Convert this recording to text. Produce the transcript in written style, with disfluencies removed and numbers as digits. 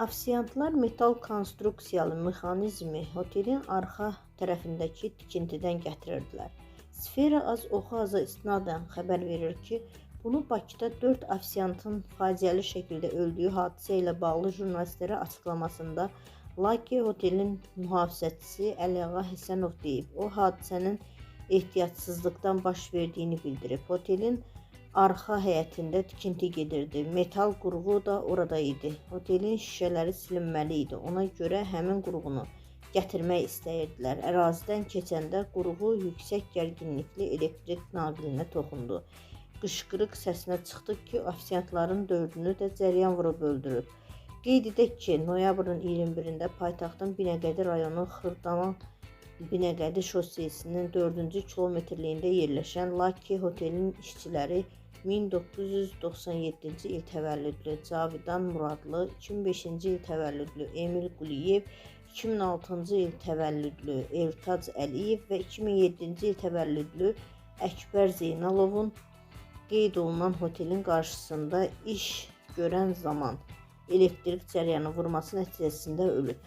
Ofisiantlar metal konstruksiyalı mexanizmi otelin arxa tərəfindəki tikintidən gətirirdilər. Sfera az Oxaza istinadən xəbər verir ki, bunu Bakıda 4 ofisiantın faciəli şəkildə öldüyü hadisə ilə bağlı jurnalistlərə açıqlamasında Lucky otelin mühafizəçisi Əliağa Həsənov deyib. O hadisənin ehtiyatsızlıqdan baş verdiyini bildirib. Otelin arxa həyətində tikinti gedirdi. Metal qurğu da orada idi. Otelin şüşələri silinməli idi. Ona görə həmin qurğunu gətirmək istəyirdilər. Ərazidən keçəndə qurğu yüksək gərginlikli elektrik naqilinə toxundu. Qışqırıq səsinə çıxdı ki, ofisiantların dördünü də cəryan vurub öldürüb. Qeyd edək ki, noyabrın 21-də paytaxtın Binəqədi rayonu Xırdalan Binəqədi şossesinin 4-cü kilometrliyində yerləşən Lucky otelin işçiləri 1997-ci il təvəllüdlü Cavidan Muradlı, 2005-ci il təvəllüdlü Emil Quliyev, 2006-cı il təvəllüdlü Eltac Əliyev və 2007-ci il təvəllüdlü Əkbər Zeynalovun qeyd olunan otelin qarşısında iş görən zaman elektrik cərəyanı vurması nəticəsində ölüb.